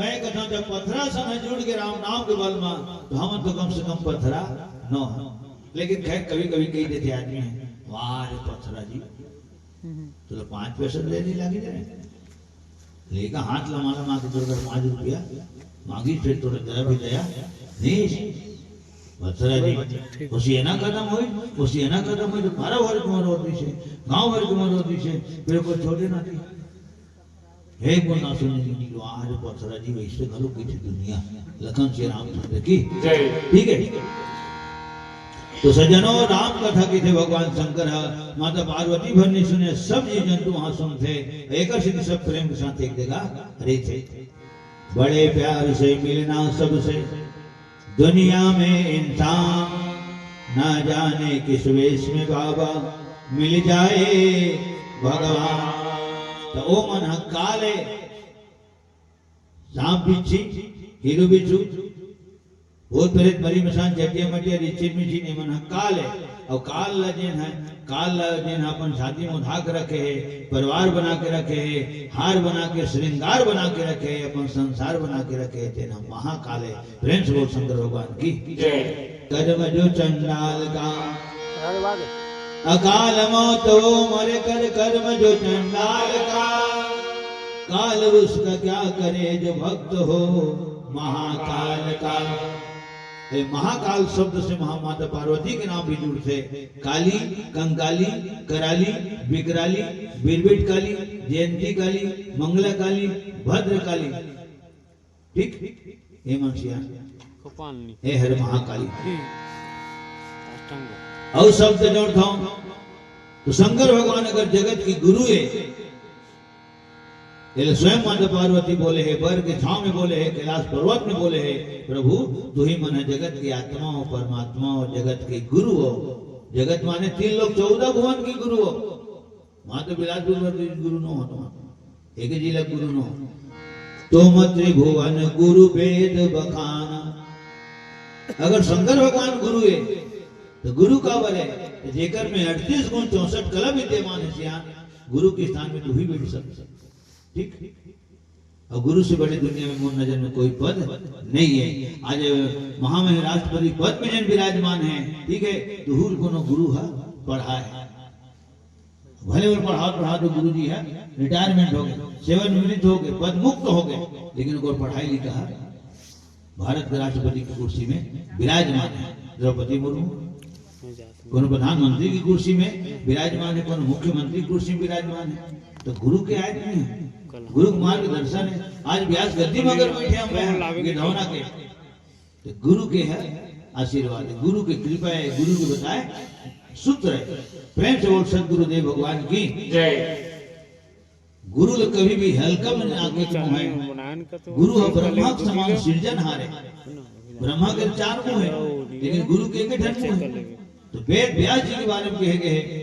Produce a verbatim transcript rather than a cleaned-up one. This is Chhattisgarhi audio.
मैं कहता हूँ, जब पथरा संग जुड़ के राम नाम के बल मा, तो हमन तो कम से कम पथरा न हो। लेकिन खैर, कभी कभी कही देथे आदमी, "वाह रे पथरा जी, तोला पाँच पैसा दे नहीं लागे रे।" लेका हाथ लमा लमा के तोर कर पाँच रुपया मांगी, फिर तोर जरा भी दया नहीं। पथरा जी, उसी एना खत्म होई, उसी एना खत्म होई, तो पारा भर के मरो दिसे, गांव भर के मरो दिसे, फिर को छोड़े ना दी। हे गुण ना सुने जी, आज पथरा जी वैसे घलो की थी दुनिया। लखन से रामचंद्र की जय। ठीक है। तो सज्जनों, राम कथा की थे भगवान शंकर है, माता पार्वती भर नहीं सुने, सब जीव जंतु वहां सुनते, एक सिद्ध सब प्रेम के साथ एक जगह रहते। बड़े प्यार से मिलना सबसे, दुनिया में इंसान ना जाने किस वेश में बाबा मिल जाए भगवान। तो ओ मन ह काले सांप बिच्छी, हिरू बिच्छू, भूत प्रेत मरी मसान जटिया मटिया रिचिन मिचिन, एमन ह काल है। और काल ला जेन है, काल ला जेन ह अपन शादी में उधा के रखे है, परिवार बना के रखे है, हार बना के, श्रृंगार बना के रखे है, अपन संसार बना के रखे है, तेन ह महाकाल है। प्रेम से बोल शंकर भगवान की जय। कर्म जो चंडाल का, अरे वाह। अकाल मौत वो मरे कर कर्म जो चंडाल का, काल उसका क्या करे जो भक्त हो महाकाल का। ए महाकाल शब्द से महामाता पार्वती के नाम भी जुड़ते। काली, कंकाली, कराली, विकराली, बिरबिट काली, जयंती काली, मंगला काली, भद्र काली। ठीक? ए मनसिया, कृपालनी। ए हर महाकाली। हम्म। अष्टांग। और शब्द जोड़ता हूँ, तो शंकर भगवान अगर जगत की गुरु है, ये स्वयं माता पार्वती बोले है, बर के छांव में बोले है, कैलाश पर्वत में बोले है, "प्रभु, तू ही मन है जगत की आत्मा हो, परमात्मा हो, जगत के गुरु हो।" जगत माने तीन लोक चौदह भुवन की गुरु हो। वहां तो बिलासपुर में तो गुरु नो हो, तो एक जिला गुरु नो हो। तुम त्रिभुवन गुरु वेद बखान। अगर शंकर भगवान गुरु है, तो गुरु काबर है? तो जेकर में अड़तीस गुण चौसठ कला विद्यमान है सियान, गुरु के स्थान में तू ही बैठ सकते। ठीक? और गुरु से बड़े दुनिया में मोर नजर में कोई पद नहीं है। आज महामहिम राष्ट्रपति पद में जिन विराजमान है, ठीक है, तो हुल कोनो गुरु है, पढ़ा है। भले वो पढ़ात पढ़ात गुरु जी है, रिटायरमेंट हो गए, सेवानिवृत्त हो गए, पद मुक्त हो गए, लेकिन उनको पढ़ाई लिखा है, भारत के राष्ट्रपति की कुर्सी में विराजमान है द्रौपदी मुर्मू। कोनो प्रधानमंत्री की कुर्सी में विराजमान है, कोनो मुख्यमंत्री की कुर्सी में विराजमान है, तो गुरु के आए नहीं है, गुरु के मार्गदर्शन है। आज व्यास गद्दी में अगर बैठे हम हैं, गिधौना के, तो गुरु के है आशीर्वाद, गुरु की कृपा है, गुरु के बताए सूत्र है। प्रेम से बोल सतगुरुदेव भगवान की जय। गुरु ल कभी भी हल्का में ना के तुम है। गुरु ह ब्रह्मा के समान सिरजनहार है। ब्रह्मा के चार मुंह है, लेकिन गुरु के एक ठन मुंह है। तो वेद व्यास जी के बारे में कहे गए हैं,